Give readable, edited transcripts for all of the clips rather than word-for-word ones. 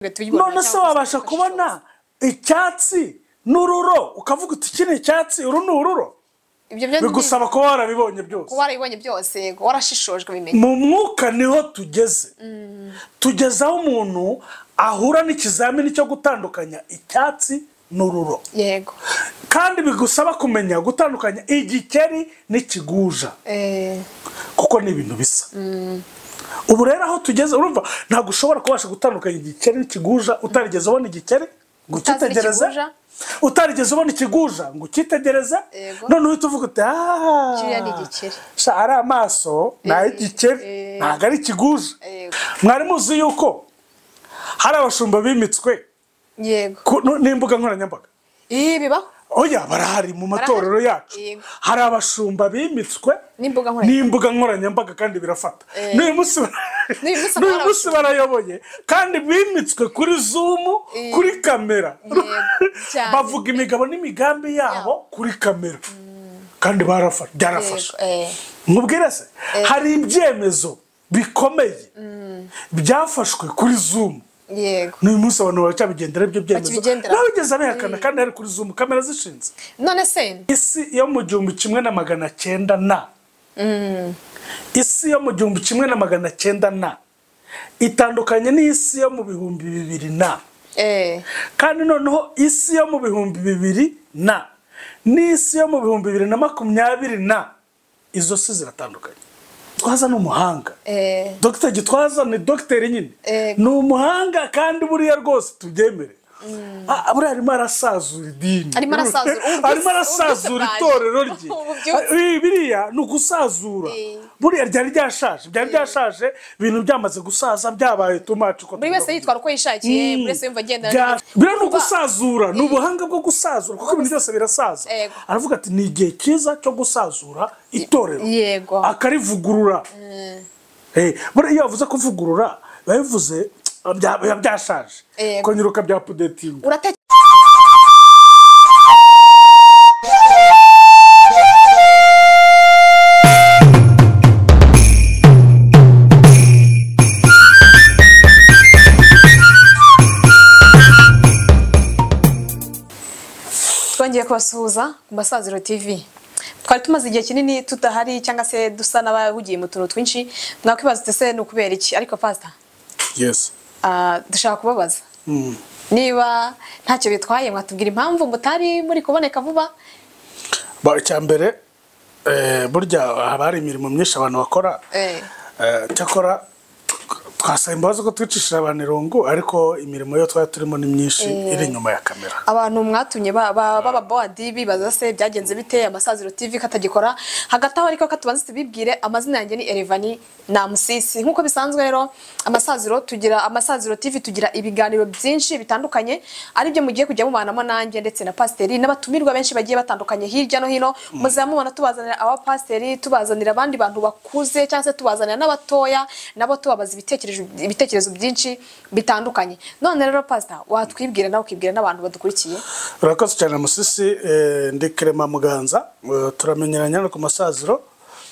None se wabasha kubona icyatsi n'ururo ukavuga uti iki ni icyatsi uru ni ururo? Bigusaba kuba warabibonye byose. Kuba warabibonye byose, yego, warashishojwe bimenye. Mu mwuka niho tugeze. Tugeze aho umuntu ahura n'ikizamini cyo gutandukanya icyatsi n'ururo. Yego. Kandi bigusaba kumenya gutandukanya igikeri n'ikiguja. Kuko ni ibintu bisa. Ubu rero aho tugeze urumva ntabwo ushobora kubasha gutandukanya igikeri n'ikiguja utarigeze ubona igikeri ngo ukitegereze, utarigeze ubona ikiguja ngo ukitegereze, none uhita uvuga uti kiriya ni igikeri. Sha ari amaso ni ay'igikeri ntabwo ari ikiguja. Mwari muzi yuko hari abashumba bimitswe n'imbuga nkoranyambaga? Bibaho. Oya, barahari mu matorero yacu. Hari abashumba bimitswe n'imbuga nkoranyambaga kandi birafata. N'uyu munsi barayoboye kandi bimitswe kuri Zoom, kuri kamera. Bavuga imigabo n'imigambi yabo kuri kamera. Kandi barafata, byarafasha. Nkubwire se, hari ibyemezo bikomeye byafashwe kuri Zoom. Yego. N'uyu munsi abantu baracyabigendera ibyo byemezo. Nawe ugeze abihakana kandi ari kuri Zoom kamera zishinze. None se isi yo mu 1900 na isi yo mu 1900 na itandukanye n'isi yo mu 2000 na kandi noneho isi yo mu 2000 na n'isi yo mu 2020 na izo si ziratandukanye. Gitwaza ni umuhanga. Dr. Gitwaza ni dogiteri nyine. Ni umuhanga kandi buriya rwose tubyemere. Buriya arimo arasazura idini. Arimo arasazura itorero rye. Biriya ni ugusazura. Buriya ryari ryashaje. Byari byashaje, ibintu byamaze gusaza byabaye too much. Buri wese yitwara uko yishakiye, buri wese yumva agenda. Buriya ni ugusazura, ni ubuhanga bwo gusazura kuko ibintu byose birasaza. Aravuga ati ni igihe cyiza cyo gusazura itorero. Yego. Akarivugurura. Buriya iyo bavuze kuvugurura, babivuze byashaje. Kongera ukabya updating. Twongeye kubasuhuza ku Masaziro TV. Twari tumaze igihe kinini tutahari cyangwa se dusa n'abahugiye mu tuntu twinshi, mwakwibaza uti se ni ukubera iki? Ariko pastor. Yes. Dushaka kubabaza. Niba ntacyo bitwaye mwatubwira impamvu mutari muri kuboneka vuba? Ba icyambere burya haba hari imirimo myinshi abantu bakora. Cyakora twasaba imbabazi ko twicishije abantu irungu, ariko imirimo yo twari turimo ni myinshi iri inyuma ya kamera. Abantu mwatumye baba boadi bibaza se byagenze bite Amasaziro TV katagikora. Hagati aho ariko katubanze tubibwire amazina yanjye ni Erevani na Musisi. Nkuko bisanzwe rero Amasaziro tugira Amasaziro TV tugira ibiganiro byinshi bitandukanye ari byo mugiye kujya mubanamo nanjye ndetse na pasiteri n'abatumirwa benshi bagiye batandukanye hirya no hino. Muzamubona tubazanira aba pasiteri, tubazanira abandi bantu bakuze cyangwa se tubazanira n'abatoya nabo tubabaza ibitekerezo byinshi bitandukanye. None rero pastor watwibwira nawe ukibwira n'abantu badukurikiye. Urakoze cyane Musisi. Ndi Clement Muganza, turamenyeranye no ku Masaziro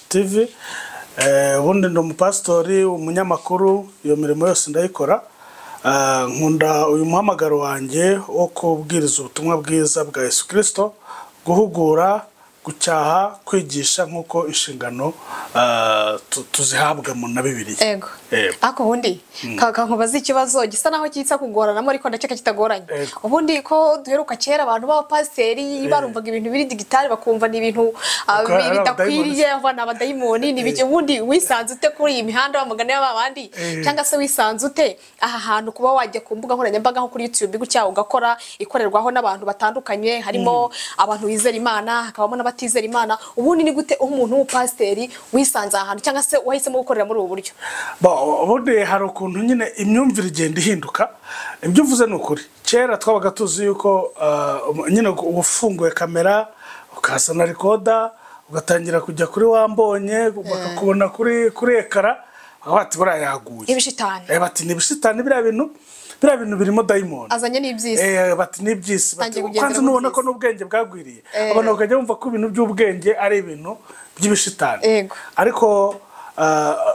TV. Ubundi ndi umupasitori, umunyamakuru, iyo mirimo yose ndayikora. Nkunda uyu muhamagaro wanjye wo kubwiriza ubutumwa bwiza bwa Yesu Kristo, guhugura, gucyaha, kwigisha nkuko inshingano tuzihabwa mu na Bibiliya. Ego. Ako ubundi kankubaza ikibazo gisa naho kitsa kugoranamo ariko ndakeka kitagoranye. Ubundi ko duheruka kera abantu b'abapasiteri barumvaga ibintu biri digitali bakumva ni ibintu bidakwiriye, abana abadayimoni ni bike. Ubundi wisanze ute kuri iyi mihanda bamugana y'abandi cyangwa se wisanze ute aha hantu kuba wajya ku mbuga nkoranyambaga nko kuri YouTube gutya ugakora ikorerwaho n'abantu batandukanye harimo abantu bizera Imana hakabamo n'abatizera Imana? Ubundi ni gute umuntu w'umupasiteri wisanze aha hantu cyangwa se wahisemo gukorera muri ubu buryo? Ubundi hari ukuntu nyine imyumvire igenda ihinduka. Ibyo uvuze ni ukuri. Kera twabaga tuzi yuko nyine ufunguye kamera ukazana recorder ugatangira kujya kuri wambonye bakakubona kuri ekara bati buriya yaguye ibishitani. Bati ni ibishitani, biriya bintu birimo dayimoni azanye n'ibyisi. Bati n'ibyisi, kwanza nubona ko n'ubwenge bwagwiriye abantu bakajya bumva ko ibintu by'ubwenge ari ibintu by'ibishitani. Ariko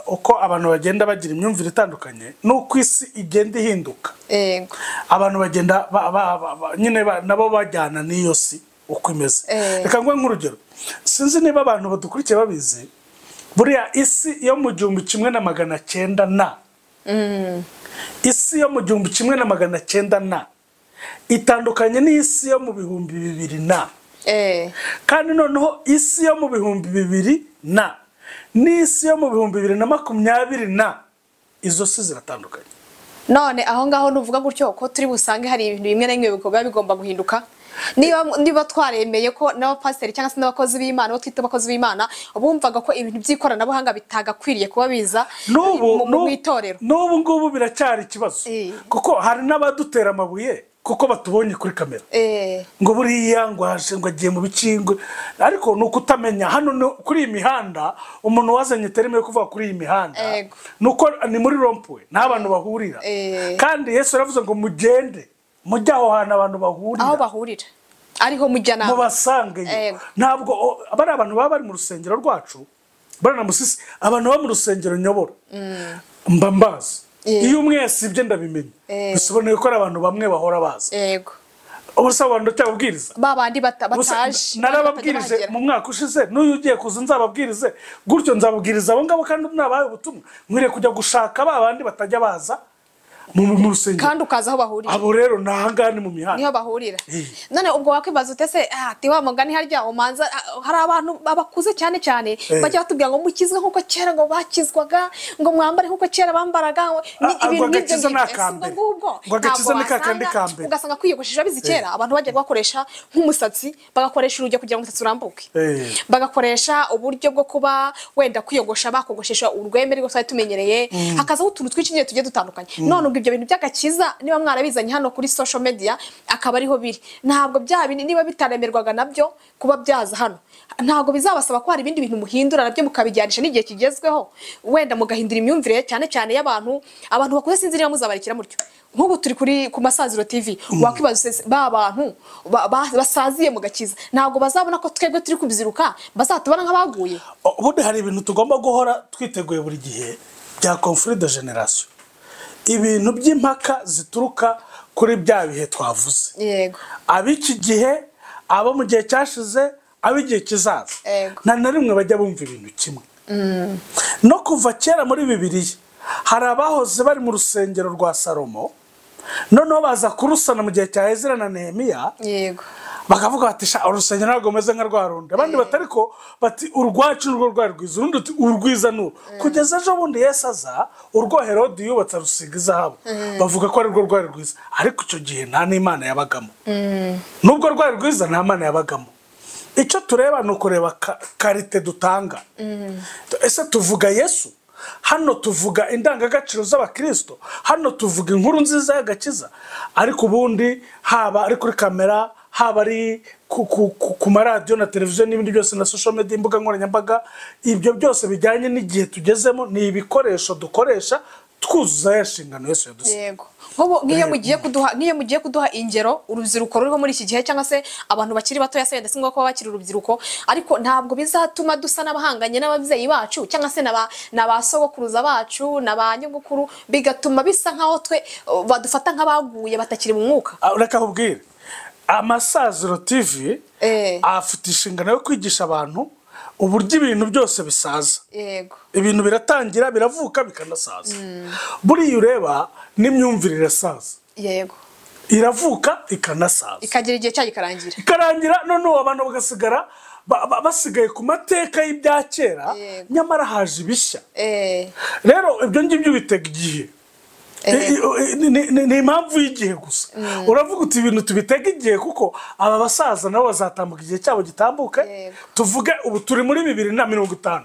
uko abantu bagenda bagira imyumvire itandukanye n'uko isi igenda ihinduka. Abantu bagenda nyine nabo bajyana n'iyo si uko imeze. Reka nguhe nk'urugero, sinzi niba abantu badukurikiye babizi, buriya isi yo mu 1900 na isi yo mu 1900 na itandukanye n'isi yo mu 2000 na. Kandi noneho isi yo mu 2000 na n'isi yo mu 2020 na, izo si ziratandukanye. None aho ngaho nuvuga gutyo ko turi busange hari ibintu bimwe na bimwe bikorwa bigomba guhinduka. Niba twaremeye ko n'abapasiteri cyangwa se n'abakozi b'Imana, bo twita abakozi b'Imana, bumvaga ko ibintu by'ikoranabuhanga bitagakwiriye kuba biza mu itorero. N'ubu ngubu biracyari ikibazo, kuko hari n'abadutera amabuye kuko batubonye kuri kamera, ngo buriya ngo aje ngo agiye mu bikingwe. Ariko ni ukutamenya. Hano kuri iyi mihanda, umuntu wazanye terime yo kuvuga kuri iyi mihanda nuko ni muri rompwe nta bantu bahurira. Kandi Yesu yaravuze ngo mugende mujye aho hantu abantu bahurira, aho bahurira ariho mujya nawe mubasangeyo. Ntabwo bari abantu baba bari mu rusengero rwacu, bari na musisi, abantu baba mu rusengero nyobora mba mbazi. Iyo umwe yasibye ndabimenya, bisobanuye ko ari abantu bamwe bahora baza. Ubu se abantu ndacyababwiriza babandi bataje, narababwirije mu mwaka ushize, n'uyu ugiye kuza nzababwirize gutyo, nzababwiriza abo ngabo kandi nabahaye ubutumwa. Nkwiriye kujya gushaka ba bandi batajya baza mu rusengero, kandi ukaza aho bahurira. Abo rero ni ahangaha, ni mu mihanda niho bahurira. None ubwo wakwibaza ute se, ati wa mugani harya umanza hari abantu babakuze cyane cyane bajya batubwira ngo mukizwe nkuko kera ngo bakizwaga, ngo mwambare nkuko kera bambaraga, ibintu nk'ibyo ngubwo. Ngo agakiza ni kakandi ka mbere. Ugasanga kwiyogoshesha bizi kera abantu bajya bakoresha nk'umusatsi, bagakoresha urujya kugira ngo umusatsi urambuke, bagakoresha uburyo bwo kuba wenda kwiyogosha, bakogoshesha urwembe rwo twari tumenyereye, hakazaho utuntu twinshi nyine tugiye dutandukanye. None ibyo bintu by'agakiza niba mwarabizanye hano kuri social media akaba ariho biri, ntabwo bya bindi niba bitaremerwaga nabyo kuba byaza hano, ntabwo bizabasaba ko hari ibindi bintu muhindura nabyo mukabijyanisha n'igihe kigezweho, wenda mugahindura imyumvire cyane cyane y'abantu. Abantu bakuze sinzi niba muzabarikira mutyo. Nk'ubu turi kuri ku Masaziro TV, wakwibaza ba bantu basaziye mu gakiza ntabwo bazabona ko twebwe turi kubyiruka, bazatubona nk'abaguye. Ubundi hari ibintu tugomba guhora twiteguye buri gihe bya conflit de generation, ibintu by'impaka zituruka kuri bya bihe twavuze. Yego. Ab'iki gihe, abo mu gihe cyashize, ab'igihe kizaza, nta na rimwe bajya bumva ibintu kimwe. No kuva kera muri Bibiliya hari abahoze bari mu rusengero rwa Salomo, noneho baza kurusana mu gihe cya Ezra na Nehemiya. Yego. Bakavuga bati sha urusengero ntabwo rumeze nka rwa rundi. Abandi batariko bati urwacu nurwo rwari rwiza, urundi uti urwiza n'uru. Kugeza ejo bundi Yesu aza, urwo Herodi yubatse arusiga izahabu, bavuga ko ari rwo rwari rwiza. Ariko icyo gihe nta n'Imana yabagamo. Nubwo rwari rwiza nta Mana yabagamo. Icyo tureba ni ukureba karite dutanga. Ese tuvuga Yesu? Hano tuvuga indangagaciro z'abakristo, hano tuvuga inkuru nziza y'agakiza. Ariko ubundi haba ari kuri kamera, haba ari ku maradiyo na televiziyo n'ibindi byose na social media, imbuga nkoranyambaga, ibyo byose bijyanye n'igihe tugezemo ni ibikoresho dukoresha twuzuza ya nshingano Yesu yadusigiye. Yego. Nk'iyo mugiye kuduha ingero urubyiruko ruriho muri iki gihe cyangwa se abantu bakiri batoya, se ndetse ngo kuba bakiri urubyiruko, ariko ntabwo bizatuma dusa n'abahanganye n'ababyeyi bacu cyangwa se na sogokuruza bacu na ba nyogokuru, bigatuma bisa nkaho twe badufata nk'abaguye batakiri mu mwuka. Reka nkubwire, Amasaziro TV afite inshingano yo kwigisha abantu uburyo ibintu byose bisaza. Yego. Ibintu biratangira biravuka bikanasaza. Buriya ureba n'imyumvire irasaza. Yego. Iravuka ikanasaza, ikagira igihe cyayo ikarangira. Ikarangira, noneho abantu bagasigara basigaye ku mateka y'ibya kera, nyamara haje ibishya. Rero ibyo ngibyo bitega igihe. Ni impamvu y'igihe gusa. Uravuga uti ibintu tubitega igihe kuko aba basaza nabo bazatambuka igihe cyabo gitambuke. Tuvuge ubu turi muri 2050.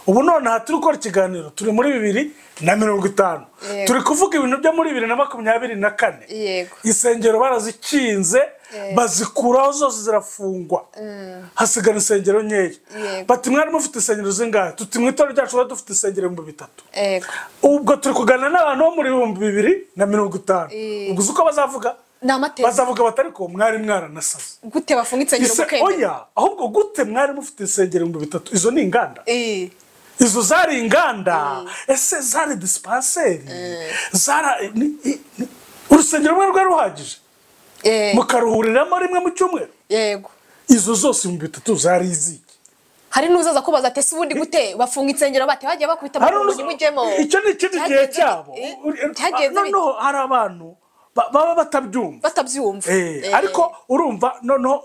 Ubu none aha turi gukora ikiganiro turi muri 2050. Turi kuvuga ibintu byo muri 2024. Insengero barazikinze, bazikuraho zose zirafungwa, hasigara insengero nkeya. Bati mwari mufite insengero zingahe? Tuti mu itorero ryacu twari dufite insengero 3000. Ubwo turi kuganira n'abantu bo muri 2050. Ubwo uzi uko bazavuga? Bazavuga batari ko mwari mwaranasaze. Gute bafunga insengero mukemera? Oya, ahubwo gute mwari mufite insengero 3000? Izo ni inganda. Izo zari inganda, ese zari dispenseri, zara urusengero rumwe rwari ruhagije mukaruhuriramo rimwe mu cyumweru. Yego. Izo zose 3000 zari iziki. Hari n'uzaza kubaza ati ese ubundi gute bafunga insengero bate bagiye bakubita mu mujyemo. Icyo ni ikindi gihe cyabo. Noneho hari abantu baba batabyumva. Ariko urumva noneho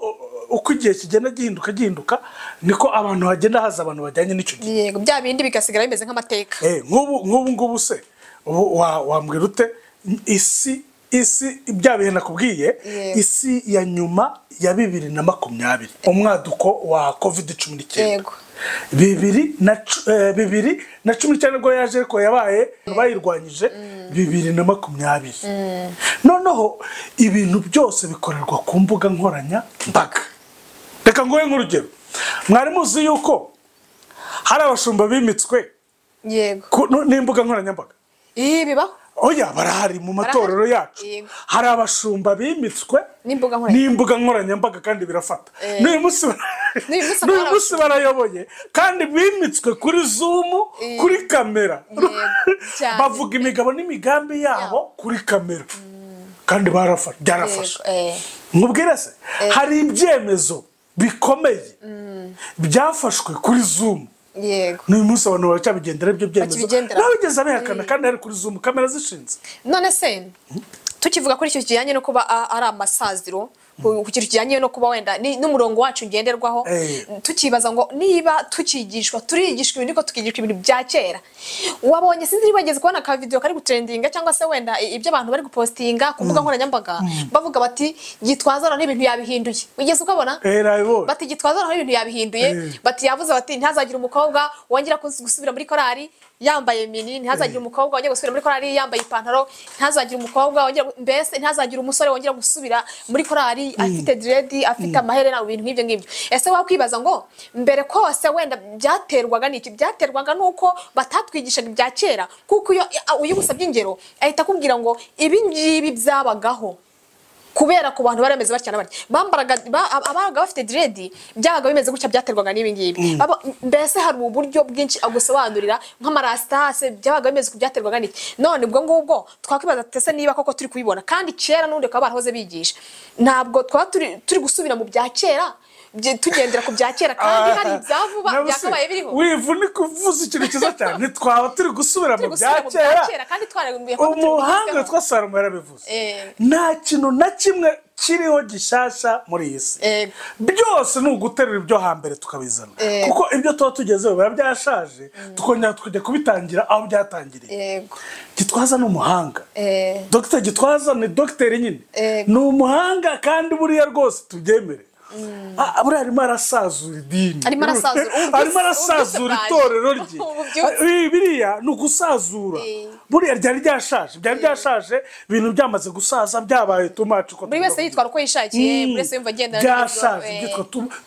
uko igihe kigenda gihinduka niko abantu bagenda haza abantu bajyanye n'icyo gihe. Yego, bya bindi bigasigara bimeze nk'amateka. Nk'ubu ngubu se wambwira ute isi bya bihe nakubwiye, isi ya nyuma ya 2020 umwaduko wa COVID-19. Yego. 2019 nibwo yaje, ariko yabaye bayirwanyije 2020. Noneho ibintu byose bikorerwa ku mbuga nkoranyambaga. Reka nguhe nk'urugero, mwari muzi yuko hari abashumba bimitswe yego n'imbuga nkoranyambaga? Bibaho. Oya, barahari mu matorero yacu. Hari abashumba bimitswe n'imbuga nkoranyambaga kandi birafata. N'uyu munsi barayoboye kandi bimitswe kuri Zoom, kuri kamera. Bavuga imigabo n'imigambi yabo kuri kamera. Kandi barafata, byarafasha. Nkubwire se, hari ibyemezo bikomeye byafashwe kuri Zoom. Yego. N'uyu munsi abantu baracyabigendera ibyo byemezo. Nawe ugeze abihakana kandi ari kuri Zoom kamera zishinze. None se tukivuga kuri icyo kijyanye no kuba ari amasaziro, ku kintu kijyanye no kuba wenda n'umurongo wacu ngenderwaho, tukibaza ngo niba tukigishwa turigishwa ibintu, tukigishwa ibintu bya kera. Wabonye sinzi niba bageze kubona ka video kari gutrendinga cyangwa se wenda ibyo abantu bari gupostinga ku mbuga nkoranyambaga bavuga bati Gitwaza n'ibintu yabihinduye. Wigeze ukabona? Bati Gitwaza n'ibintu yabihinduye, bati yavuze bati ntazagira umukobwa wongera gusubira muri korari yambaye mini, ntazagira umukobwa wongera gusubira muri korari yambaye ipantaro, ntazagira umukobwa wongera, mbese ntazagira umusore wongera gusubira muri korari afite dread, afite amaherena, ibintu nk'ibyo ngibyo. Ese wakwibaza ngo mbere kose wenda byaterwaga n'iki? Byaterwaga nuko batatwigishaga ibya kera, kuko iyo uyigusabye ingero ahita akubwira ngo ibi ngibi byabagaho kubera ku bantu bari bameze batya na batya, bambaraga abaga bafite dread byabaga bimeze gutya, byaterwaga n'ibi ngibi. Mbese hari uburyo bwinshi agusobanurira nk'amarastase byabaga bimeze ku byaterwaga n'iki. None ubwo ngubwo twakwibaza tese niba koko turi kubibona, kandi kera n'undi bakaba barahoze bigisha, ntabwo twaba turi gusubira mu bya kera tugendera ku bya kera kandi hari ibyavuba byakabaye biriho. Wivunika uvuze ikintu cyiza cyane, ntitwaba turi gusubira mu bya kera kandi twaragumiye. Umuhanga witwa Salomo yarabivuze, nta kintu na kimwe kiriho gishyashya muri iyi si, byose ni uguterura ibyo hambere tukabizana, kuko ibyo tuba tugezeho biba byashaje, tukongera tukajya kubitangira aho byatangiriye. Gitwaza ni umuhanga, Dr Gitwaza ni dogiteri nyine, ni umuhanga kandi buriya rwose tubyemere. Buriya arimo arasazura idini, arimo arasazura itorero rye. Biriya ni ugusazura, buriya ryari ryashaje, byari byashaje, ibintu byamaze gusaza, byabaye too much. Buri wese yitwara uko yishakiye, buri wese yumva agenda byashaje,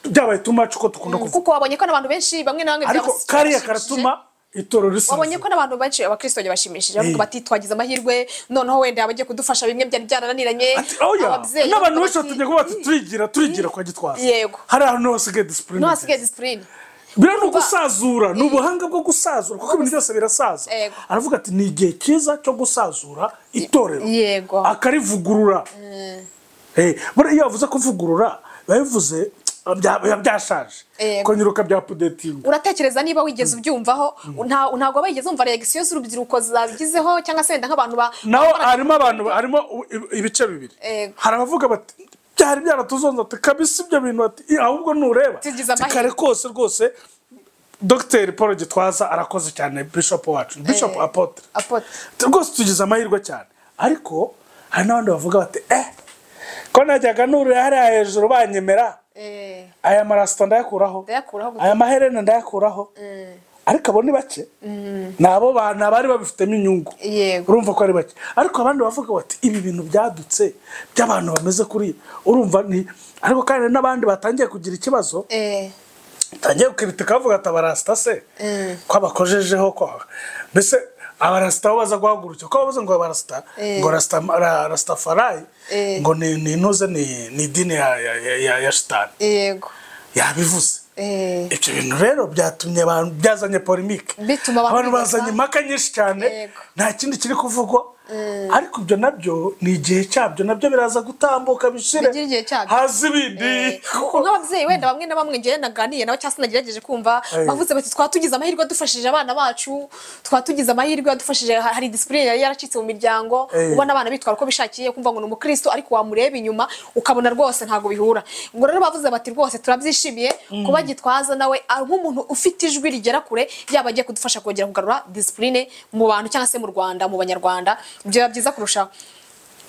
byabaye too much uko dukunda kuvuga. Kuko wabonye ko n'abantu benshi bamwe na bamwe ariko kariya karatuma itorero risaza. Wabonye ko n'abantu benshi abakristo bashimishije bavuga bati twagize amahirwe, noneho wenda abagiye kudufasha bimwe byari byarananiranye. Ababyeyi n'abantu benshi batinye kuba bati turigira kwa Gitwaza. Hari ahantu hasigaye discipline, no hasigaye discipline. Biriya ni ugusazura, ni ubuhanga bwo gusazura, kuko ibintu byose birasaza. Aravuga ati ni igihe cyiza cyo gusazura itorero, akarivugurura. Buriya iyo bavuze kuvugurura babivuze byashaje, kongera ukabyapudetinga. Uratekereza niba wigeze ubyumvaho? Ntabwo wigeze umva reaction z'urubyiruko zabigizeho cyangwa se wenda nk'abantu ba naho harimo abantu, harimo ibice bibiri. Hari abavuga bati byari byaratuzonze ati kabisa ibyo bintu, ati ahubwo nureba kare kose rwose Dr Paul Gitwaza arakoze cyane, Bishop wacu, Bishop Apotre rwose tugize amahirwe cyane. Ariko hari n'abandi bavuga bati ko najyaga nurira hariya hejuru banyemera, aya marasita ndayakuraho, aya maherena ndayakuraho. Ariko abo ni bake, nabo bantu bari babifitemo inyungu, urumva ko ari bake. Ariko abandi bavuga bati ibi bintu byadutse by'abantu bameze kuri, urumva ni ariko kandi n'abandi batangiye kugira ikibazo, batangiye gukritika bavuga ati abarasita se ko abakojejeho, ko mbese abarasita bo baza guhagurukira, ko bavuze ngo abarasita ngo Rastafari ngo ni intuze, ni idini ya shitani. Yego, yabivuze. Ibyo bintu rero byatumye abantu, byazanye polémique, Bituma abantu abantu bibaza. bazanye impaka nyinshi cyane. Nta kindi kiri kuvugwa, ariko ibyo nabyo ni igihe cyabyo, nabyo biraza gutambuka bishire, Bigira igihe cyabyo. haza ibindi. Nk'ababyeyi wenda bamwe na bamwe ngewe naganiye nabo cyangwa se nagerageje kumva, bavuze bati twaba tugize amahirwe dufashije abana bacu, twaba tugize amahirwe dufashije, hari discipline yari yaracitse mu miryango, ubona abana bitwara uko bishakiye, kumva ngo ni umukristo ariko wamureba inyuma ukabona rwose ntabwo bihura. Ngo rero bavuze bati rwose turabyishimiye kuba Gitwaza nawe ari nk'umuntu ufite ijwi rigera kure, yaba agiye kudufasha kongera kugarura discipline mu bantu cyangwa se mu Rwanda, mu Banyarwanda, byaba byiza kurushaho.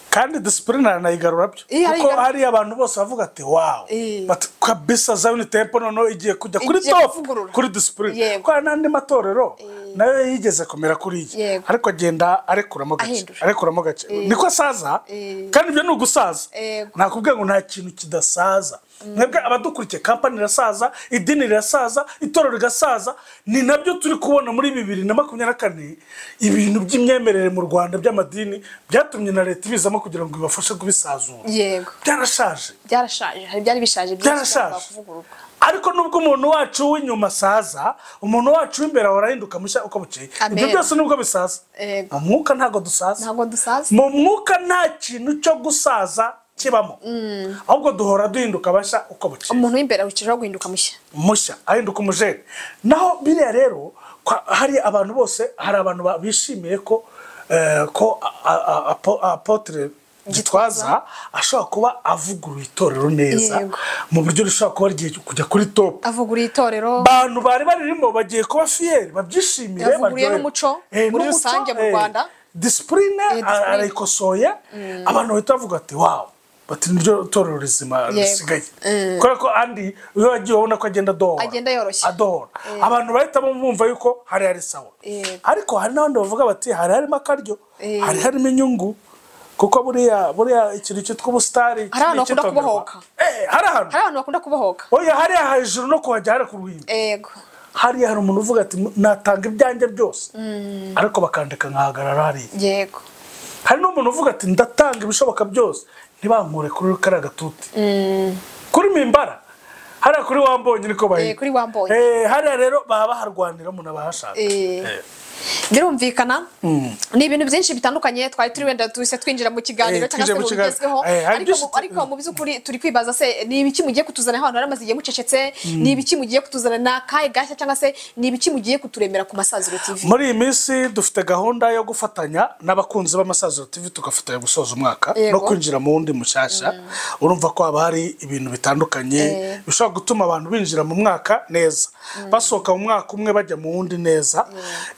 Kandi discipline aranayigarura byo, Iya, kuko arayigarura. hariya abantu bose bavuga ati wow, bati kabisa Zion Temple noneho igiye kujya kuri Igiye top kuvugurura. kuri discipline, kuko hari n'andi matorero nayo yigeze kumera kuri iyi, ariko agenda arekuramo gake, Ahindura. arekuramo gake, niko asaza. Kandi ibyo ni ugusaza. Nakubwiye ngo nta kintu kidasaza. Mwebwe abadukurikiye, kampani irasaza, idini rirasaza, itorero rigasaza. Ni nabyo turi kubona muri 2024, ibintu by'imyemerere mu Rwanda by'amadini byatumye na leta ibizamo kugira ngo ibafashe kubisazura. Byarashaje. Byarashaje, hari byari bishaje byinshi Byarashaje. byagombaga kuvugururwa. Ariko nubwo umuntu wacu w'inyuma asaza, umuntu wacu w'imbere ahora ahinduka mushya uko bukeye. Amen. Ibyo byose nubwo bisaza, mu mwuka ntabwo dusaza. Ntabwo dusaza. Mu mwuka nta kintu cyo gusaza kibamo, ahubwo duhora duhinduka bashya uko bukeye. Umuntu w'imbere arushaho guhinduka mushya. Mushya, ahinduka umujene. Naho biriya rero hari abantu bose, hari abantu bishimiye ko apôtre Gitwaza ashobora kuba avuguruye itorero neza, mu buryo rishobora kuba rigiye kujya kuri top. Avuguruye itorero. Abantu bari baririmo bagiye kuba fiers, babyishimire, Yavuguruye baryoherwe. n'umuco muri N'umuco, rusange mu Rwanda. Discipline Discipline. arayikosoye, abantu bahita bavuga ati wow, bati niryo torero rizima risigaye, kubera ko andi iyo wagiye ubona ko agenda adohora, Agenda yoroshya. adohora, abantu bahita bumva yuko hari hari sawa. Ariko hari n'abandi bavuga bati hari harimo akaryo, hari harimo inyungu, kuko buriya ikintu cyitwa ubusitari Hari ahantu ni bakunda icyitonderwa. kubohoka. Hari ahantu Hari abantu bakunda kubohoka. Oya, hariya hejuru no kuhajya hari ku ruhimbi, hariya hari umuntu uvuga ati natanga ibyanjye byose ariko bakandika nkahagarara hariya. Hari n'umuntu uvuga ati ndatanga ibishoboka byose ntibankure kuri kariya gatuti, kuri mimbara hariya kuri Wambonye niko bahita. Kuri Wambonye. Hariya rero baba baharwanira, umuntu aba ahashaka. Birumvikana, ni ibintu byinshi bitandukanye twari turi, wenda tuhise twinjira mu kiganiro cyangwa se Twinjira mu mu kiganiro. bigezweho. Hari Ariko byinshi ariko mu by'ukuri turi kwibaza se ni ibiki mugiye kutuzana ahantu hari amaze igihe mucecetse? Ni ibiki mugiye kutuzana na kahe gashya, cyangwa se ni ibiki mugiye kuturemera ku Masaziro TV? Muri iyi minsi dufite gahunda yo gufatanya n'abakunzi b'Amasaziro TV, tugafatanya gusoza umwaka no kwinjira mu wundi mushyashya. Urumva ko haba hari ibintu bitandukanye bishobora gutuma abantu binjira mu mwaka neza, basohoka mu mwaka umwe bajya mu wundi neza.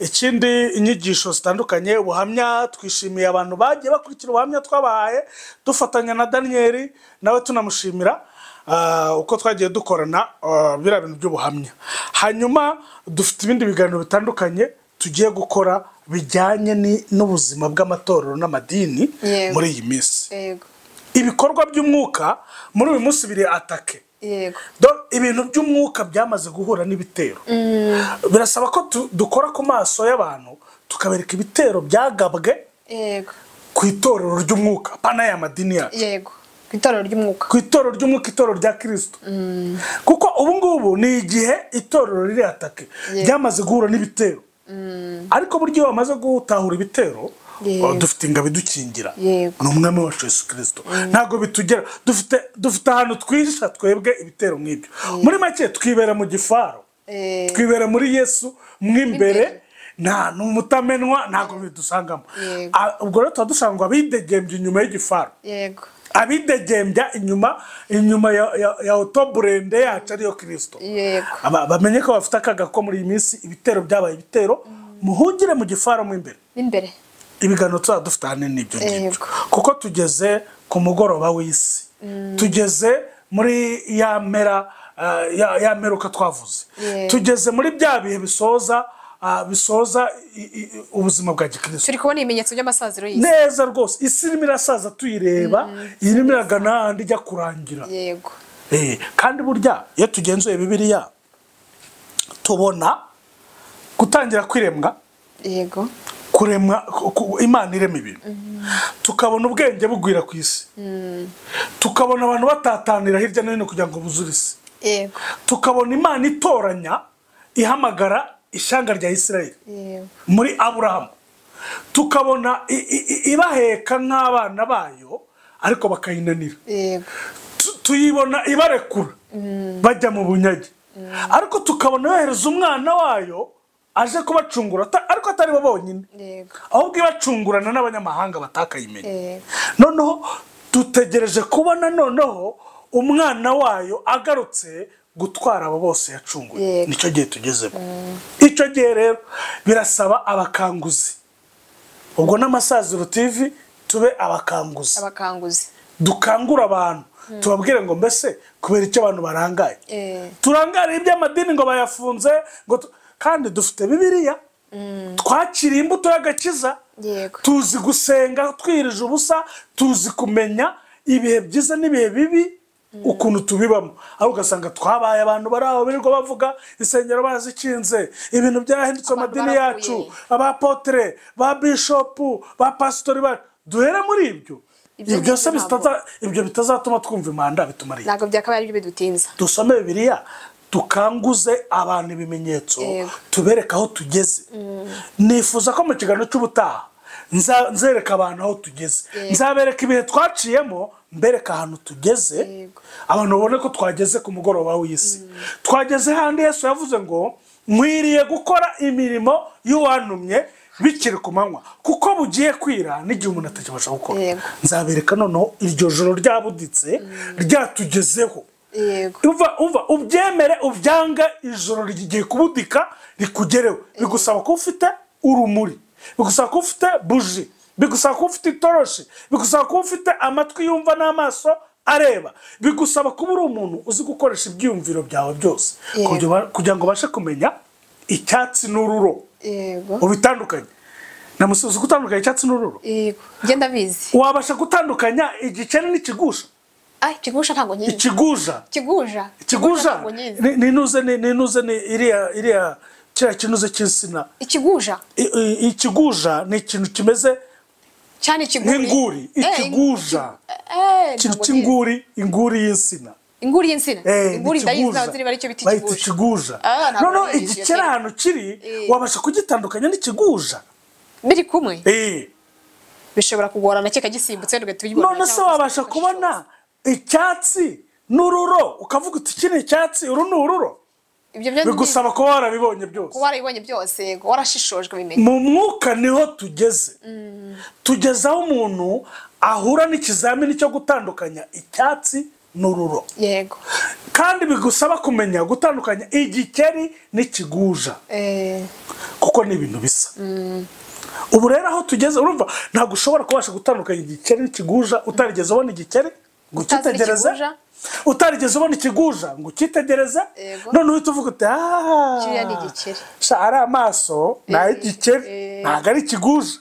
Ikindi, inyigisho zitandukanye, ubuhamya. Twishimiye abantu bagiye bakurikira ubuhamya twabahaye dufatanya na Daniyeli, nawe tunamushimira uko twagiye dukorana biriya bintu by'ubuhamya. Hanyuma dufite ibindi biganiro bitandukanye tugiye gukora bijyanye n'ubuzima bw'amatorero n'amadini muri iyi minsi. Ibikorwa by'umwuka muri uyu munsi biri attaqué. Donc, ibintu by'umwuka byamaze guhura n'ibitero. Birasaba ko dukora ku maso y'abantu, tukabereka ibitero byagabwe ku itorero ry'umwuka, pana ya madini yacu. Yego, ku itorero ry'umwuka. Ku itorero ry'umwuka, itorero rya Kirisito, kuko ubu ngubu ni igihe itorero riri attaqué, ryamaze guhura n'ibitero. Ariko buryo iyo bamaze gutahura ibitero, dufite ingabo idukingira, ni Umwami wacu Yesu Kirisito, ntabwo bitugera. Dufite ahantu twihisha twebwe ibitero nk'ibyo. Muri make twibera mu gifaro, twibera muri Yesu mw'imbere, nta ni umutamenwa, ntabwo bidusangamo. Ubwo rero tuba dusanga ngo abidegembya inyuma y'igifaro, abidegembya inyuma ya autoburende yacu ariyo Kirisito. Bamenye ko bafite akaga ko muri iyi minsi ibitero byabaye ibitero, muhungire mu gifaro mo imbere. Imbere. Ibiganiro tuzaba dufite ahanini n'ibyo ngibyo, kuko tugeze ku mugoroba w'isi, tugeze muri ya mpera, ya mperuka twavuze, tugeze muri bya bihe bisoza ubuzima bwa gikristo. Turi kubona ibimenyetso by'amasaziro y'isi. Neza rwose, isi irimo irasaza tuyireba, irimo iragana ahandi ijya kurangira. Kandi burya iyo tugenzuye Bibiliya tubona gutangira kwiremwa, kuremwa, Imana irema ibintu, tukabona ubwenge bugwira ku isi, tukabona abantu batatanira hirya no hino kugira ngo buzure isi. Yego. Tukabona Imana itoranya ihamagara ishyanga rya Isirayeli muri Aburahamu, tukabona ibaheka nk'abana bayo ariko bakayinanira. Tuyibona ibarekura bajya mu bunyage, ariko tukabona yohereza umwana wayo aje kubacungura, ariko atari bo bonyine, ahubwo ibacungurana n'abanyamahanga batakayimenya. Noneho dutegereje kubona noneho umwana wayo agarutse gutwara abo bose yacunguye. Nicyo gihe tugezemo. Icyo gihe rero birasaba abakanguzi. Ubwo n'Amasaziro TV tube abakanguzi. Abakanguzi. Dukangura abantu, tubabwire ngo mbese kubera icyo abantu barangaye. Turangare iby'amadini ngo bayafunze, ngo kandi dufite Bibiliya. Twakiriye imbuto y'agakiza. Tuzi gusenga twirije ubusa, tuzi kumenya ibihe byiza n'ibihe bibi ukuntu tubibamo. Aho ugasanga twabaye abantu bari aho birirwa bavuga insengero bazikinze, ibintu byarahindutse, amadini yacu, abapotre, ba bishopu, ba pasitori bacu. Duhere muri ibyo. Ibyo se ibyo bitazatuma twumva imanda bitumariye. Ntabwo byakabaye ari byo bidutinza. Dusome Bibiliya, tukanguze abantu ibimenyetso, tubereka aho tugeze. Nifuza ko mu kiganiro cy'ubutaha nzereka abantu aho tugeze, nzabereka ibihe twaciyemo, mbereka ahantu tugeze, abantu babone ko twageze ku mugoroba w'isi. Twageze handi Yesu yavuze ngo nkwiriye gukora imirimo y'uwantumye bikiri ku manywa, kuko bugiye kwira n'igihe umuntu atakibasha gukora. Nzabereka noneho iryo joro ryabuditse ryatugezeho. Uva ubyemere ubyanga, ijoro rigiye kubudika rikugereho. Bigusaba ko ufite urumuri, bigusaba ko ufite buji, bigusaba ko ufite itoroshi, bigusaba ko ufite amatwi yumva n'amaso areba, bigusaba kuba uri umuntu uzi gukoresha ibyiyumviro byawe byose kugira ngo ubashe kumenya icyatsi n'ururo. Ubitandukanye. Namusubiza gutandukanya icyatsi n'ururo. Yego, ngenda bizi. Wabasha gutandukanya igikene n'ikigusha? Ikigusha ntabwo nyizi. Ikiguja. Ikiguja. Ikiguja. Ni nuze ni iriya kiriya kinuze cy'insina. Ikiguja. Ikiguja ni ikintu kimeze cyane ikiguri. Nk'inguri, ikiguja. Ikintu cy'inguri, inguri y'insina. Inguri y'insina. Inguri ndayizi ziri bari cyo biti ikiguja. Noneho igikera ahantu kiri wabasha kugitandukanya n'ikiguja. Biri kumwe? Bishobora kugorana kika gisimbutse ndwe tubibona. None se wabasha kubona icyatsi n'ururo ukavuga uti iki ni icyatsi, uru ni ururo? Ibyo bigusaba ko warabibonye byose. Ko warabibonye byose, yego, warashishojwe bimenye. Mu mwuka niho tugeze. Tugeze aho umuntu ahura n'ikizamini cyo gutandukanya icyatsi n'ururo. Yego. Kandi bigusaba kumenya gutandukanya igikeri n'ikiguja. Kuko ni ibintu bisa. Ubu rero aho tugeze urumva ntabwo ushobora kubasha gutandukanya igikeri n'ikiguja utarigeze ubona igikeri ngo ukitegereze, utarigeze ubona ikiguja ngo ukitegereze, none uhita uvuga uti kiriya ni igikeri. Sha ari amaso ni ay'igikeri, ntabwo ari ikiguja.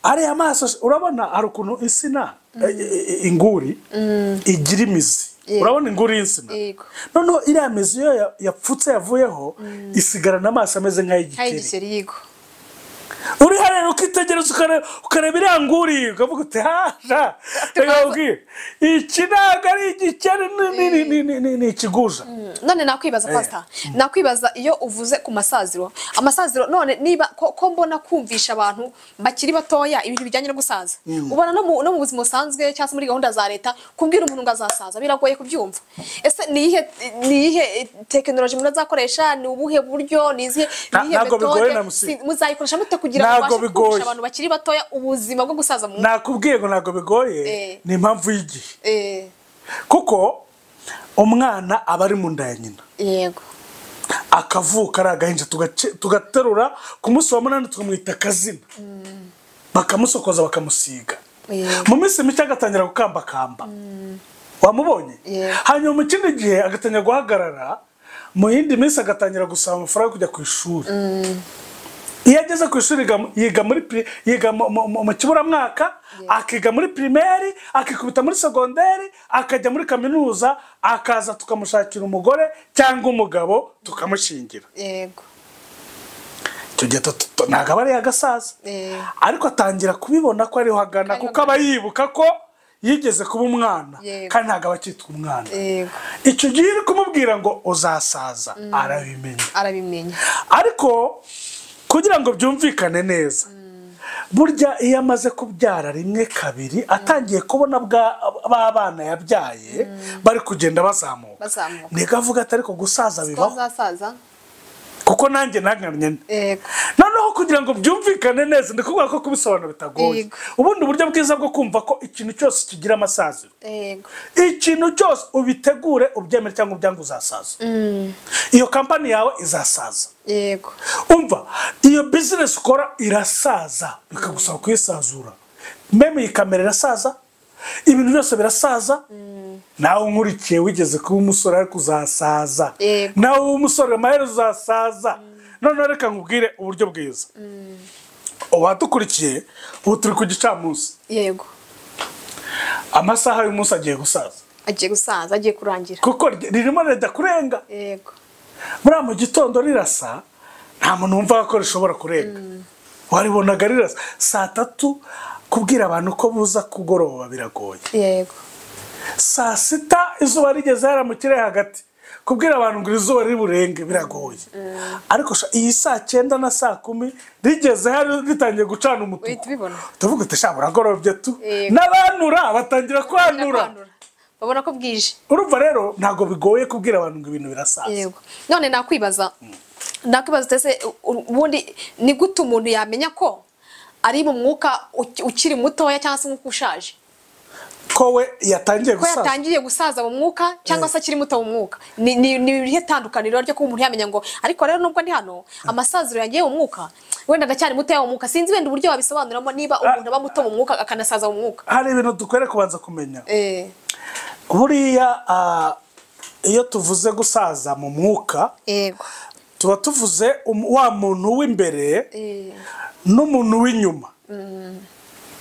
Ari amaso urabona hari ukuntu insina inguri igira imizi. Urabona inguri y'insina. Noneho iriya mizi iyo yapfutse yavuyeho isigarana amaso ameze nk'ay'igikeri. Uri hariya ukitegereza ukareba iriya nguri ukavuga uti haja iki ntabwo ari igikeri ni ikiguja. None nakwibaza pastor, nakwibaza iyo uvuze ku masaziro, amasaziro none niba ko mbona kumvisha abantu bakiri batoya ibintu bijyanye no gusaza, ubona no mu buzima busanzwe cyangwa se muri gahunda za leta kubwira umuntu ngo azasaza biragoye kubyumva. Ese ni iyihe tekinoloji muzakoresha, ni ubuhe buryo, ni izihe metode muzayikoresha mute kugira ngo ubashe kumvisha abantu bakiri batoya ubuzima bwo gusaza mu? Nakubwiye ngo ntabwo bigoye, ni impamvu y'igihe. Kuko umwana aba ari mu nda ya nyina. Yego. Akavuka ari agahinja, tugaterura ku munsi wa 8 tukamwita akazina. Bakamusokoza bakamusiga. Mu minsi mike agatangira gukambakamba. Wamubonye? Hanyuma mu kindi gihe agatangira guhagarara, mu yindi minsi agatangira gusaba amafaranga kujya ku ishuri. Iyo ageze ku ishuri yiga mu kiburamwaka, akiga muri primaire, akikubita muri secondaire, akajya muri kaminuza, akaza tukamushakira umugore cyangwa umugabo tukamushingira. Yego. Icyo gihe ntabwo aba ari agasaza, ariko atangira kubibona ko ariho agana, kuko aba yibuka ko yigeze kuba umwana kandi ntabwo aba akitwa umwana. Icyo gihe uri kumubwira ngo uzasaza arabimenya. Ariko kugira ngo byumvikane neza, burya iyo amaze kubyara rimwe kabiri atangiye kubona b'abana yabyaye bari kugenda bazamuka, niko avuga ati ariko gusaza bibaho, kuko nanjye ntagamye. Noneho kugira ngo byumvikane neza, ndikubwira ko kubisobanura bitagoye. Ubundi uburyo bwiza bwo kumva ko ikintu cyose kigira amasaziro, ikintu cyose ubitegure ubyemere cyangwa ubyange uzasaza. Iyo kampani yawe izasaza. Umva, iyo business ukora irasaza, bikagusaba kuyisazura. Meme iyi kamera irasaza, ibintu byose birasaza. Nawe unkurikiye wigeze kuba umusore ariko uzasaza, nawe umusore amaherezo uzasaza. Noneho reka nkubwire uburyo bwiza. Uwadukurikiye ubu turi ku gicamunsi. Yego. Amasaha y'umunsi agiye gusaza. Agiye gusaza, agiye kurangira. Kuko ririmo reda kurenga. Yego. Muri mu gitondo rirasa, nta muntu wumva ko rishobora kurenga. Waribonaga rirasa saa tatu, kubwira abantu ko buza kugoroba biragoye. Yego. Saa sita izuba rigeze haramukire hagati, kubwira abantu ngo izuba riri burenge biragoye. Ariko iyi saa 9 na saa 10 rigeze hari ritangiye gucana umutuku, tuvuga uti sha buragorobye tu, n'abanura batangira kwanura, babona ko bwije. Urumva rero ntago bigoye kubwira abantu ngo ibintu birasaza. Yego. None nakwibaza tese ubundi ni gute umuntu yamenya ko ari mu mwuka ukiri mutoya cyangwa se umwuka ushaje? Ko we yatangiye gusaza, ko yatangiye gusaza mu mwuka cyangwa se akiri muto mu mwuka. Ni irihe tandukaniro ryo kuba umuntu yamenya ngo ariko rero nubwo ndi hano amasaziro yangiye mu mwuka, wenda ndacyari muto mu mwuka? Sinzi wenda uburyo wabisobanuramo niba umuntu aba muto mu mwuka akanasaza mu mwuka. Hari ibintu dukwiriye kubanza kumenya. Buriya iyo tuvuze gusaza mu mwuka, yego, tuba tuvuze wa muntu w'imbere n'umuntu w'inyuma.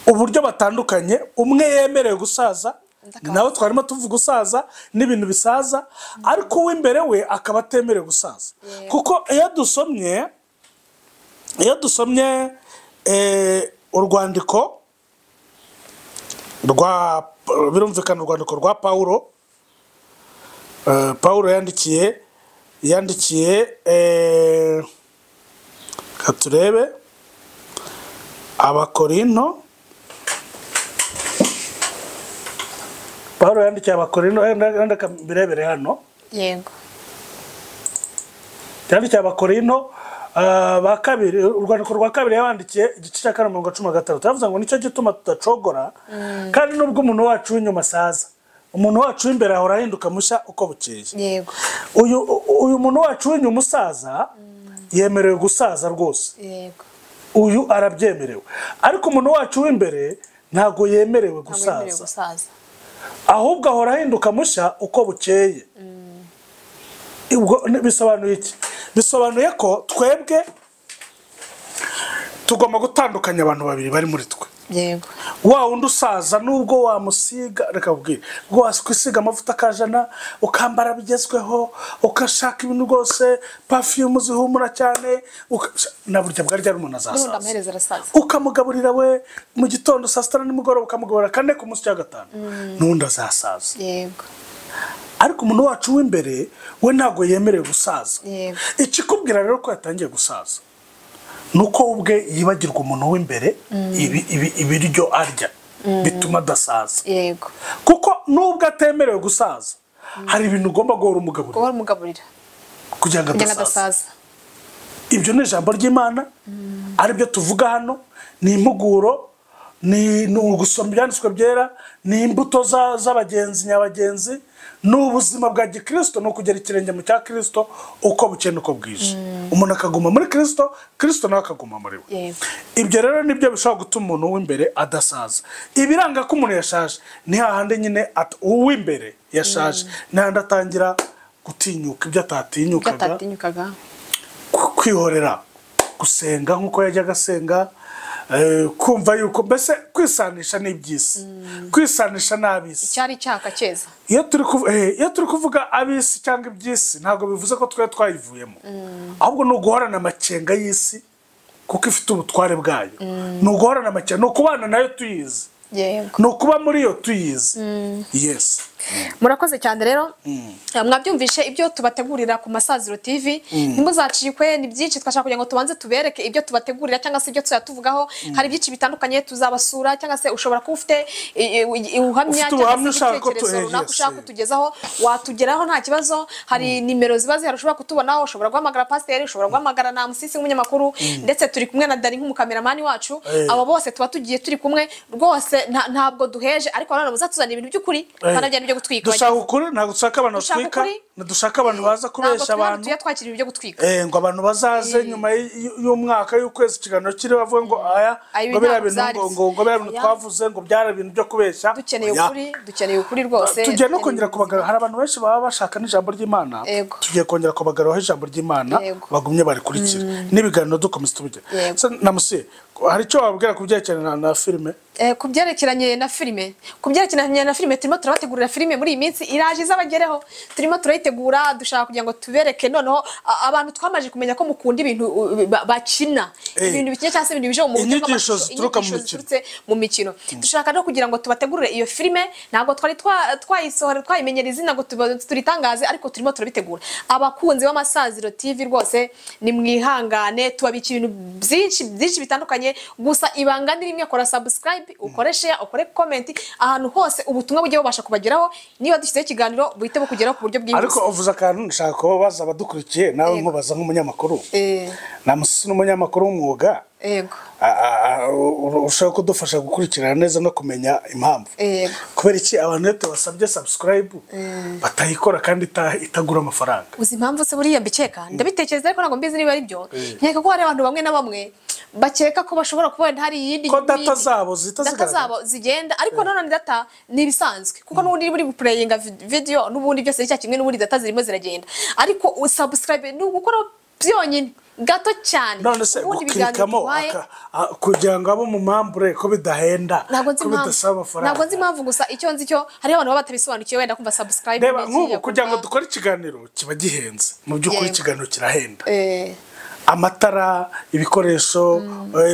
Uburyo batandukanye, umwe yemerewe gusaza, nawe twarimo tuvuga gusaza n'ibintu bisaza, ariko uw'imbere we akaba atemerewe gusaza. Kuko iyo dusomye urwandiko rwa, birumvikana urwandiko rwa Paulo, Paulo yandikiye katurebe Abakorinto. Paulo yandikiye Abakorinto, ndaka birebere hano. Yego. Yandikiye Abakorinto ba kabiri, urwandiko rwa kabiri yabandikiye igice cya 4:16. Yavuze ngo nicyo gituma tudacogora, kandi nubwo umuntu wacu w'inyuma asaza, umuntu wacu w'imbere ahora ahinduka mushya uko bukeye. Yego. Uyu muntu wacu w'inyuma usaza yemerewe gusaza rwose. Yego. Uyu arabyemerewe. Ariko umuntu wacu w'imbere ntago yemerewe gusaza. Ahubwo ahora ahinduka mushya uko bukeye. Ubwo bisobanuye iki? Bisobanuye ko twebwe tugomba gutandukanya abantu babiri bari muri twe. Yego. Wa wundi usaza nubwo wamusiga, reka ubwire, ubwo wakwisiga amavuta akajana, ukambara bigezweho, ukashaka ibintu rwose, perfume zihumura cyane, na burya bwari ryari umuntu azasaza. Ukamugaburira we mu gitondo saa sita nimugoroba, ukamugaburira kane ku munsi wa gatanu, n'undi azasaza. Yego. Ariko umuntu wacu w'imbere we ntago yemerewe gusaza. Ikikubwira rero ko yatangiye gusaza nuko ubwe yibagirwa umuntu w'imbere ibiryo arya bituma adasaza. Yego. Kuko nubwo atemerewe gusaza, hari ibintu ugomba guhora umugaburira kugira ngo adasaza. Ibyo ni ijambo ry'Imana, aribyo tuvuga hano, ni impuguro, ni ugusoma ibyanditswe byera, ni imbuto z'abagenzi nyabagenzi, ni ubuzima bwa gikristo, no kugera ikirenge mu cya Kristo uko bukeye uko bwije. Umuntu akaguma muri Kristo, Kristo nawe akaguma muri we. Ibyo rero nibyo bishobora gutuma umuntu w'imbere adasaza. Ibiranga ko umuntu yashaje ni hahandi nyine uw'imbere yashaje, ni hahandi atangira gutinyuka ibyo atatinyukaga, kwihorera, gusenga nkuko yajyaga asenga, kumva yuko mbese kwisanisha n'ibyisi, kwisanisha n'abisi. Icyari cyaka cyeza. Iyo turi kuvuga abisi cyangwa ibyisi, ntabwo bivuze ko twe twayivuyemo, ahubwo ni uguhorana amakenga y'isi kuko ifite ubutware bwayo. Ni uguhorana amakenga, ni ukubana nayo tuyizi. Ni ukuba muri yo tuyizi. Yes. Murakoze cyane rero. Mwabyumvishe ibyo tubategurira ku Masaziro TV. Ntimuzacikwe, ni byinshi twashaka kugira ngo tubanze tubereke ibyo tubategurira cyangwa se ibyo tuzatuvugaho. Hari byinshi bitandukanye tuzabasura, cyangwa se ushobora kuba ufite ubuhamya cyangwa se igitekerezo runaka ushaka kutugezaho, watugeraho nta kibazo. Hari nimero ziba zihari ushobora kutubonaho, ushobora guhamagara pasiteri, ushobora guhamagara na Musisi nk'umunyamakuru, ndetse turi kumwe na Dani nk'umukameramani wacu. Abo bose tuba tugiye turi kumwe rwose, ntabwo duheje, ariko nanone muzatuzanira ibintu by'ukuri, kandi byo gutwika. Dushaka ukuri, ntabwo dushaka abantu batwika, dushaka abantu baza kubesha abantu. Ntabwo twakira ibyo gutwika. Ngo abantu bazaze nyuma y'umwaka y'ukwezi ikiganiro kiri bavuga ngo aya ngo biriya bintu ngo biriya bintu twavuze ngo byari ibintu byo kubeshya. Dukeneye ukuri, dukeneye ukuri rwose. Tugiye no kongera kubagarura, hari abantu benshi baba bashaka n'ijambo ry'Imana. Tugiye kongera kubagaruraho ijambo ry'Imana, bagumye barikurikira n'ibiganiro dukomeza tubigira. Namusi, hari icyo wabwira ku byerekeranye na filime? Ku byerekeranye na filime, turimo turabategurira filime muri iyi minsi iraje izabagereho. Turimo turayitegura, dushaka kugira ngo tubereke noneho abantu twamaje kumenya ko mukunda ibintu bakina, ibintu bikina cyangwa se ibintu bije mu buryo inyigisho zituruka mu mikino. Dushaka no kugira ngo tubategurire iyo filime, ntabwo twari twayisohora twayimenyera izina ngo turitangaze, ariko turimo turabitegura. Abakunzi b'Amasaziro TV rwose ni mwihangane, tubabika ibintu byinshi byinshi bitandukanye. Gusa ibanga ni rimwe, kora subscribe, ukore share, ukore comment, ahantu hose ubutumwa bugiye bubasha kubageraho. Niba dushyizeho ikiganiro buhite bukugeraho ku buryo bwihuse. Ariko uvuze akantu nshaka ko baza abadukurikiye, nawe nkubaza nk'umunyamakuru. Namusi n'umunyamakuru w'umwuga. Yego. Ushobora kudufasha gukurikirana neza no kumenya impamvu. Kubera iki abantu iyo tubasabye subscribe batayikora kandi itagura amafaranga? Uzi impamvu se buriya mbikeka? Ndabitekereza ariko ntabwo mbizi niba ari byo. Nkeka ko hari abantu bamwe na bamwe bakeka ko bashobora kuba hari iyindi ko data zabo zitazigaragara, data zabo zigenda, ariko none data ni ibisanzwe kuko n'ubundi buri guplayinga video n'ubundi byose cya kimwe, n'ubundi data zirimo ziragenda. Ariko subscribe ni ugukora byonyine gato cyane, none se guklikamo kugira ngo abo mu mambure ko bidahenda, ko bidasaba amafaranga. Ntabwo nzi impamvu, gusa icyo nzi cyo hari abantu baba batabisobanukiwe wenda kumva subscribe. Reba nk'ubu kugira ngo dukore ikiganiro kiba gihenze, mu by'ukuri ikiganiro kirahenda. Amatara, ibikoresho,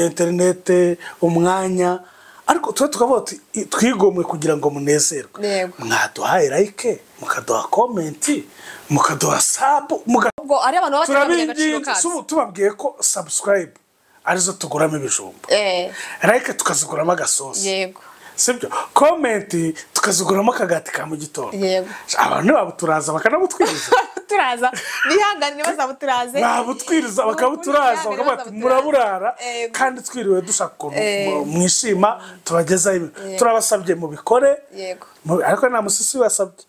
interinete, umwanya, ariko tuba tukavuga twigomwe kugira ngo munezerwe. Mwaduhaye like, mukaduha comment, mukaduha sub, ubwo ari abantu baba batamenya agaciro kacu. Tubabwiye ko subscribe arizo tuguramo ibijumba, like tukaziguramo agasosi, yego sibyo, comment tukaziguramo akagati ka mu gitondo. Yego. Abantu babuturaza bakanabutwiriza. Turaza bihanganire bazabuturaze, babutwiriza bakabuturaza bakabati muraburara, kandi twiriwe dushaka ukuntu mwishima tubagezaho. Turabasabye mubikore. Yego. Ariko nta musisi wasabye.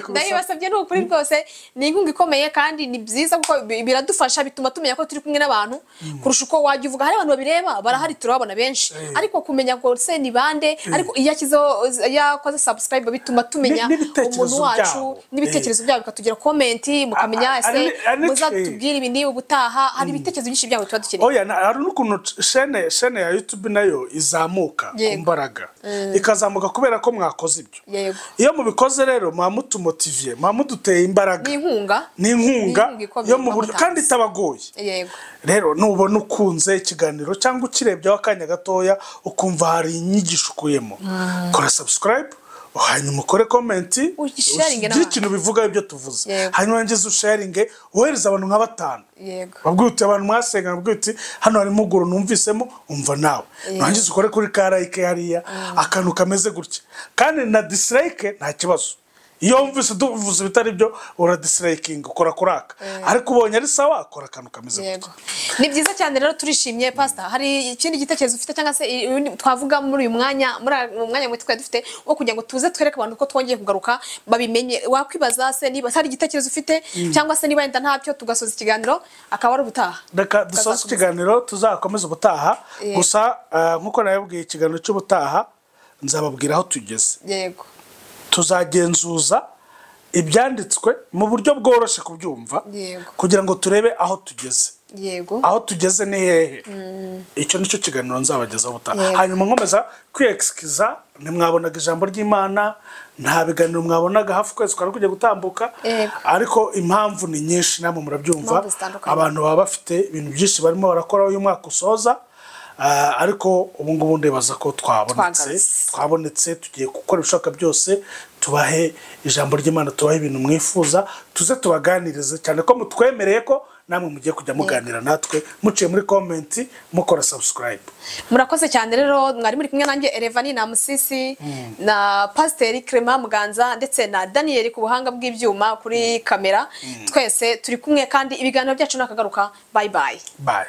Ndabibasabye ni ukuri rwose, ni inkunga ikomeye kandi ni byiza kuko biradufasha, bituma tumenya ko turi kumwe n'abantu kurusha uko wajya uvuga. Hari abantu babireba barahari turababona benshi, ariko kumenya ngo se ni bande, ariko iyo ashyizeho yakoze subscribe bituma tumenya umuntu wacu n'ibitekerezo byabo, bikatugira comment, mukamenya ese muzatubwira ibi niba ubutaha. Hari ibitekerezo byinshi byabo tuba dukeneye. Oya, hari n'ukuntu chaîne ya YouTube nayo izamuka ku mbaraga, ikazamuka kubera ko mwakoze ibyo. Iyo mubikoze rero muba mutumotiviye, muba muduteye imbaraga, ni inkunga yo mu buryo kandi itabagoye. Rero nubona ukunze ikiganiro cyangwa ukirebyeho akanya gatoya ukumva hari inyigisho ukuyemo, kora subscribe, hanyuma ukore comment, ugire ikintu bivuga ibyo tuvuze, hanyuma ngeze usharinge wohereza abantu nka batanu. Babwira uti abantu mwasenga, babwira uti hano harimo uguru numvisemo, umva nawe. Nurangiza ukore kuri ka like hariya akantu kameze gutya, kandi na dislike nta kibazo. Iyo wumvise duvuze bitari byo ura disliking, ukora kuraka, ariko ubonye ari sawa akora akantu kameze gutya. Ni byiza cyane rero, turishimye pastor. Hari ikindi gitekerezo ufite cyangwa se twavuga muri uyu mwanya, muri mwanya mwe twari dufite wo kugira ngo tuze twereke abantu ko twongeye kugaruka babimenye? Wakwibaza se niba hari igitekerezo ufite cyangwa se niba wenda ntabyo, tugasoza ikiganiro akaba ari ubutaha. Reka dusoze ikiganiro, tuzakomeza ubutaha. Gusa nkuko nababwiye, ikiganiro cy'ubutaha nzababwira aho tugeze. Yego. Tuzagenzuza ibyanditswe mu buryo bworoshye kubyumva, kugira ngo turebe aho tugeze. Yego. Aho tugeze ni hehe? Icyo nicyo kiganiro nzabagezaho ubutaha. Hanyuma nkomeza kwiyekiskiza, ntimwabonaga ijambo ry'Imana, nta biganiro mwabonaga hafi kwezi kwari kugiye gutambuka, ariko impamvu ni nyinshi namwe murabyumva. Abantu baba bafite ibintu byinshi barimo barakora uyu mwaka usoza. Ariko ubu ngubu ndibaza ko twabonetse. Twagarutse. Twabonetse, tugiye gukora ibishoboka byose tubahe ijambo ry'Imana, tubahe ibintu mwifuza, tuze tubaganirize, cyane ko mutwemereye ko namwe mugiye kujya muganira natwe muciye muri comment, mukora subscribe. Murakoze cyane rero, mwari muri kumwe nanjye Erevani na Musisi na Pasiteri Clement Muganza ndetse na Daniel ku buhanga bw'ibyuma kuri kamera. Twese turi kumwe kandi ibiganiro byacu nakagaruka. Bye bye. Bye.